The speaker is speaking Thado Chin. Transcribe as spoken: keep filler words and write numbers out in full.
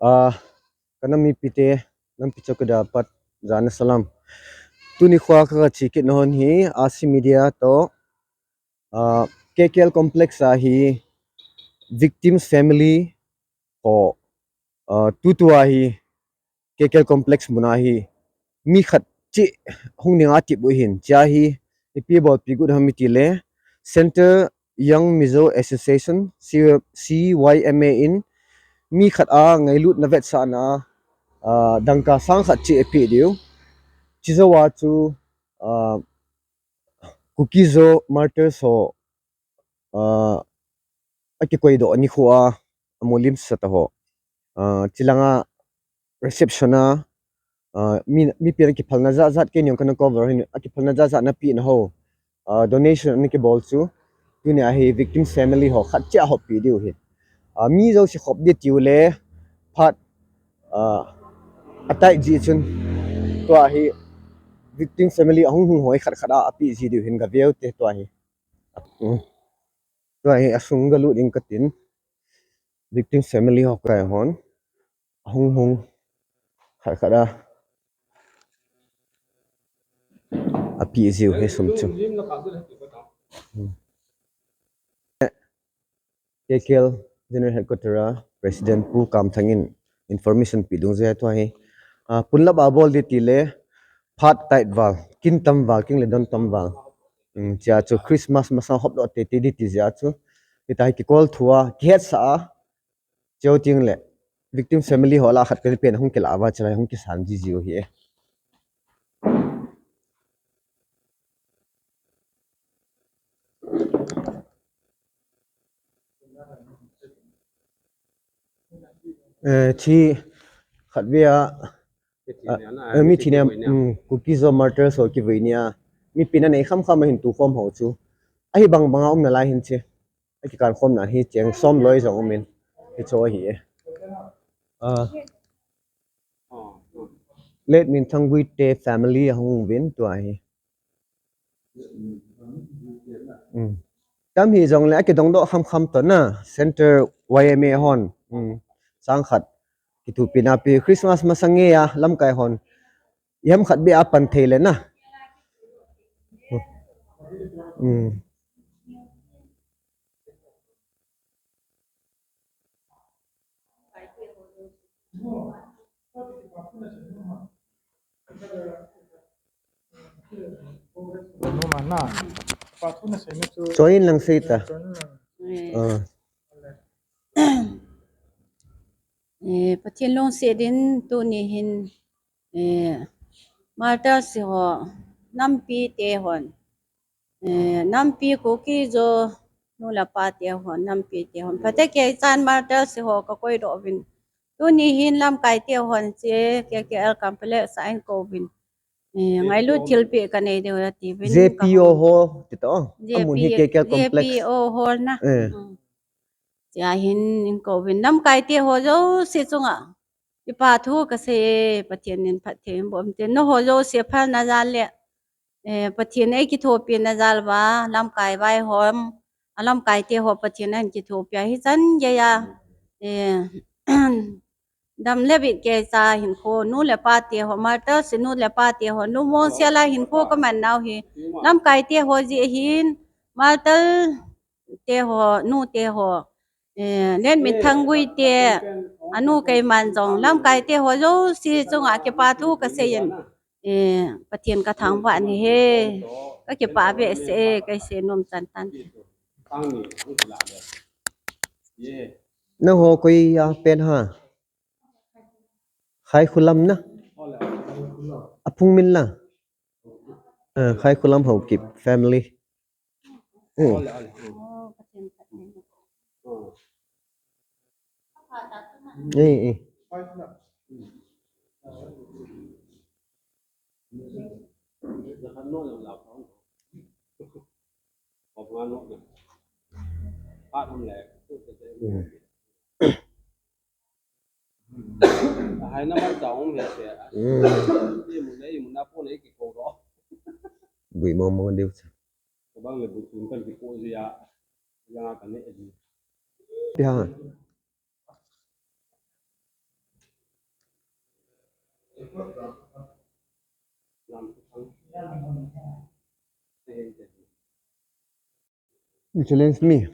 Ah, ka nam mipite, nampi chowkidar pat jana salam. Tuni khoa ka, ka che kit na hon hi, R C Media toh, ah, K K L Complex a hi victims family ho, ah, tutua hi K K L Complex muna hi mi khat cheh hung dinga tep u hin, chea hi ipi bolpi got ham iti le, Central Young Mizo Association, C Y M A in mi khat a ngailutna vetsahna, ah, dangka sang khat cheh apeh diu. Chujou a chu, ah, Kuki-Zo martyrs ho, ah, akikoidoh nikho a, amu limsah ta ho. Ah, chulanga reception a, ah, mi, mipin akiphalna jat jat, keini jong kana cover hin, akiphalna jat jat ana pehna ho, ah, donation ana kibol chu, tunia hi victim family ho khat cheh a hoppi diu hi. Ah, mi jouse khop ding tiu le, phat, ah, atai ji chun, tua hi victim family ahung hung ho hi khat khat a apeh ji diu hin gaveu te tua hi. Hmm. Tua hi asung galut ding katin. Victim family ho kai hon. Ahung hung. Khat khat a. Apeh jiu hi sum chu. Hmm. K K L General Headquarter a President Pu Kamthang in information pe dungjuiya tua hi. Ah, punlap a bol ding ti le, phat tait val, kin tam val, kin le don tam val. Hmm, chea chu Christmas masang hop doh teitei ding ti jeh a chu. Hitia hi kikol thua, kihetsah a. Cheu ting le, victim family ho lah a khat pen pen hung kila a va chulai hung kisan ji jiu hi e. Eh, thi khat vea, ah, eh, mi thi nia, um, Kuki-Zo martyrs ho kivui nia. Mipin anei kham kham a hin tukhom ho chu. Ahi bang banga um nalai hin chi. Akikan khomna hi cheng som loi jong umin. Hicho ahi e. Ah. Late Minthang Guite family ahung uvin tua hi. Hmm. Tam hijongle akidong doh kham kham toh na, Central Y M A hon. Hmm. Sang khat kithopina pe Christmas masang nge a lamkai hon. Iham khat beh a pan thei le na. Hmm. Choi in lang sei ta. Eh. Ah. Eh, Pathen lungset in tuni hin, eh, martyrs ho, nampi te hon. Eh, nampi Kuki-Zo nu le pa te hon, nampi te hon. Phatecha chan martyrs ho kakoidoh uvin. Tuni hin lamkai te hon che K K L complex a ahin kou uvin. Eh, ngailut thilpeh kanei diu ati uvin. J P O ho, ti to. Amun hi K K L complex. J P O hall na. Eh. Hmm. Chea hin ahin kou uvin. Lamkai te ho jouse chunga. Kipa thu kasei e, Pathen in phatthei boh in tin. Nangho jouse phalna jal le, eh, Pathen in eikithopina jal uva, lamkai vaihom, alamkai te ho Pathen in ahin kithopi a hichan geiya, eh, dam le vit keicha hinkho, nu le pa te ho, martyrs nu le pa te ho, lungmong sel a hinkho kaman nau hi, lamkai te ho jeh hin, martyr te ho, nu te ho, eh, Late Minthang Guite, anu keiman jong, lamkai te ho jouse chunga kipa thu kasei in, eh, Pathen kathangvah in ahi e, kakipah behseh e, kasei nom chan tan. Nangho koi a pen ham? Khaikhulam na? Aphung min la? Eh, Khaikhulam Haokip family. Hmm. Eh, eh. Hmm. Hai na man ta hung he se. Hmm. Imun le imun a pon le kikou doh. Bui mong mong diu cha. Kabang le bu tun kan kikou jia. Yang a kan ne ji. Pia. You challenge me.